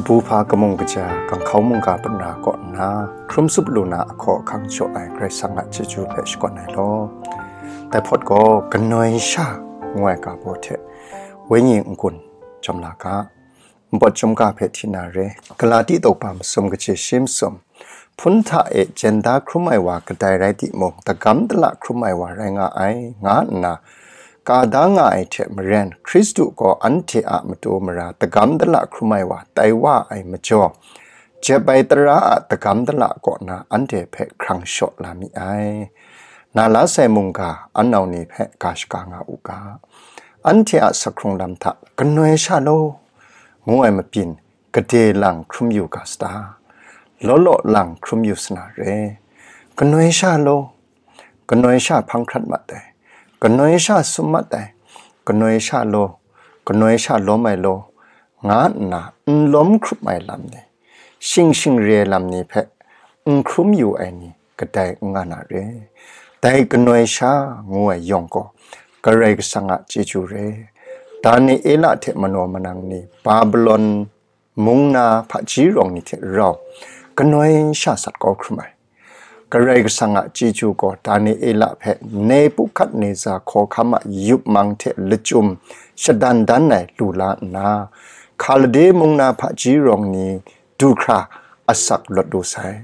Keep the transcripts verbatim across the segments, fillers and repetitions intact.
Buhpa kamung kaja, ganghkau mungga patna kaw nna, hkrum tsup lu na ahkaw ahkang jaw ai Karai Kasang a chyeju hpe shakawn ai law. Dai hpawt gaw, kanoi sha ngu ai ga baw hte wenyi n-gun jawm la ga. Npawt chyum ga hpe hti na re, Galati tawkpa masum kaji shi masum, hpun hta e jenda hkrum ai wa kadai rai timung, dagam dala hkrum ai wa rai nga ai, nga nna, ka da nga ai hte maren, Hkristu gaw anhte a matu mara dagam dala hkrum ai wa tai wa ai majaw, jep ai tara a dagam dala kaw na anhte hpe hkrang shaw la mi ai. Na la sai mungga, anau ni hpe ga shaga nga u ga. Anhte a sakhkrung lam hta, kanoi sha law, ngu ai mabyin, gade lang hkrum yu ga sata? Law law lang hkrum yu sa na re. Kanoi sha law, kanoi sha hpang hkrat mat ai, kanoi sha sum mat ai, kanoi sha law, kanoi sha lawm ai law, nga nna n lawm hkrup ai lam ni, shing shing re ai lam ni hpe n hkrum yu ai ni kadai n nga na re. Dai kanoi sha ngu ai yawng gaw, Karai Kasang a chyeju re. Daniela hte manaw manang ni, Babilon mung na hpaji rawng ni hte rau kanoi sha sat kau hkrum ai. Karai Kasang a chyeju gaw Daniela hpe Nebuhkadneza hkawhkam a yup mang hte lachyum shadan dan ai lu la nna, Hkalde mung na hpaji rawng ni du hkra asak lawt lu sai.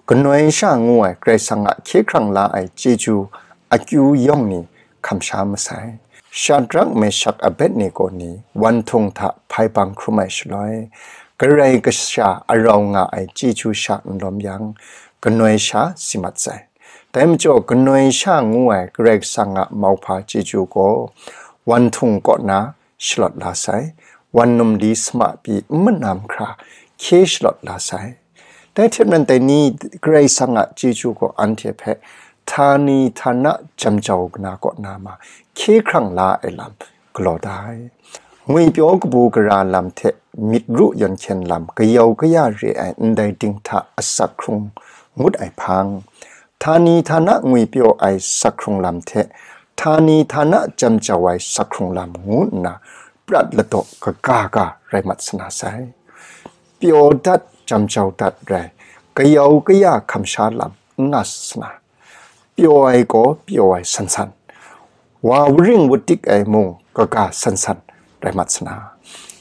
Kanoi sha ngu ai Karai Kasang a hkye hkrang la ai chyeju akyu yawng ni hkam sha masai. Shadrak, Meshak, Abednego ni wan htung hta hpai bang hkrum ai shaloi, Karai Kasha a rau nga ai chyeju sha n lawm yang, kanoi sha si mat sai. Dai majaw, kanoi sha ngu ai Karai Kasang a mauhpa chyeju gaw, wan htung kaw na shalawt la sai, wan num li sama pyi n manam hkra hkye shalawt la sai. Dai hte maren dai ni Karai Kasang a chyeju gaw anhte hpe htani htana jam jau na kaw na ma hkye hkrang la ai lam galaw da ai. Ngwipyaw kabu gara lam hte myit ru yawn hkyen lam kayau kaya re ai ndai dinghta asak hkrung ngut ai hpang, htani htana ngwipyaw ai sak hkrung lam hte htani htana jam jau ai sak hkrung lam ngu nna prat ladaw kaga ga rai mat sa na sai. Pyaw dat, jam jau dat rai, kayau kaya hkam sha lam n nga sa na. Pyaw ai gaw pyaw ai san san, wa waring wadik ai mung kaga san san rai mat sa na.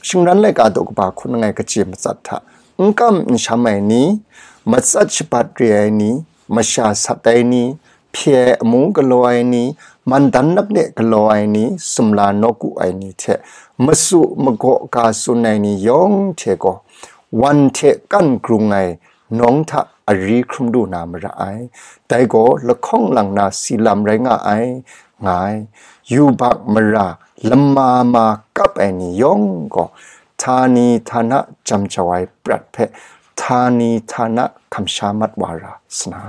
Shingran laika daw kaba hkun langai kaji matsat hta, n kam n sham ai ni, matsat shabat re ai ni, masha sat ai ni, hpye ai amu galaw ai ni, mandan napne galaw ai ni, sumla nawku ai ni hte masu magaw ga tsun ai ni yawng hte gaw, wan hte kan grung ai nawng hta ari hkrum lu na mara ai. Dai gaw lahkawng lang na si lam rai nga ai, nga ai. Yubak mara lama ma kap ai ni yawng gaw, htani htana jam jau ai prat hpe htani htana hkam sha mat wa ra sa na.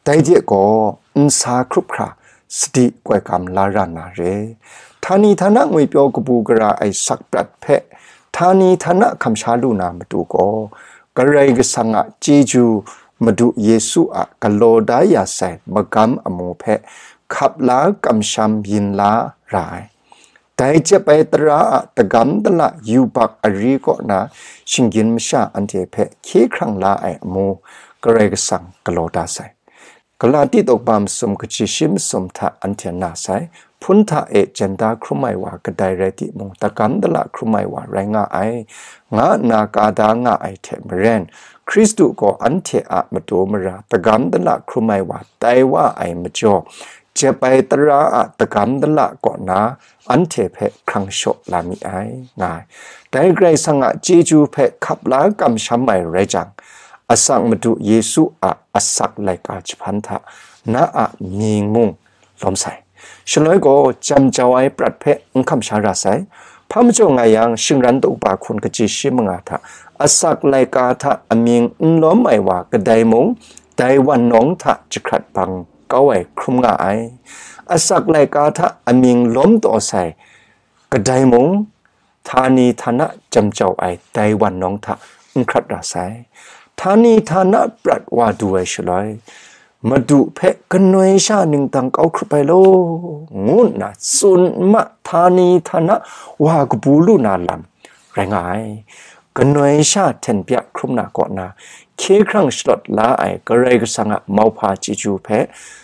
Dai de gaw, nsa hkrup hkra sadi koi kam la ra na re. Htani htana ngwipyaw kabu gara ai sak prat hpe htani htana hkam sha lu na matu gaw, Karai Kasang a chyeju, Madu Yesu a galaw da ya sai magam amu hpe hkap la kamsham yin la ra ai. Dai jep ai tara a dagam dala yubak ari kaw na shinggyim masha anhte hpe hkye hkrang la ai amu, Karai Kasang galaw da sai. Galati daw kaba masum kaji shi masum hta anhte na sai, hpun hta e jenda hkrum ai wa kadai rai timung, dagam dala hkrum ai wa rai nga ai, nga nna ka da nga ai hte maren, Hkristu gaw anhte a matu mara dagam dala hkrum ai wa tai wa ai majaw, jep ai tara a dagam dala kaw na anhte hpe hkrang shaw la mi ai, nga ai. Dai Karai Kasang a chyeju hpe hkap la kamsham ai rai jang, asak Madu Yesu a asak laika jahpan hta na a mying mung lawm sai. Shaloi gaw jam jau ai prat hpe n hkam sha ra sai. Hpa majaw nga yang, shingran daw kaba hkun kaji shi manga hta asak laika hta amying n lawm ai wa kadai mung, dai wan nawng hta jahkrat bang kau ai hkrum nga ai. Asak laika hta amying lawm taw sai kadai mung, htani htana jam jau ai dai wan nawng hta n hkrat ra sai. Htani htana prat wa du ai shaloi, Madu hpe kanoi sha ningdang kau hkrup ai law, ngu nna tsun nma htani htana wa kabu lu na lam rai nga ai. kanoi sha hten bya hkrum na kaw na, hkye hkrang shalawt la ai Karai Kasang a mauhpa chyeju hpe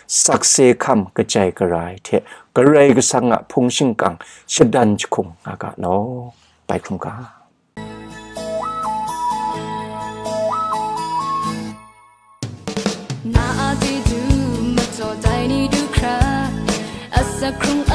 sakse hkam kajai gara ai hte, Karai Kasang a hpung shingkang shadan jahkung nga ga law. Bai hkrum ga. Na a chyeju majaw dai ni du hkra, asak hkrung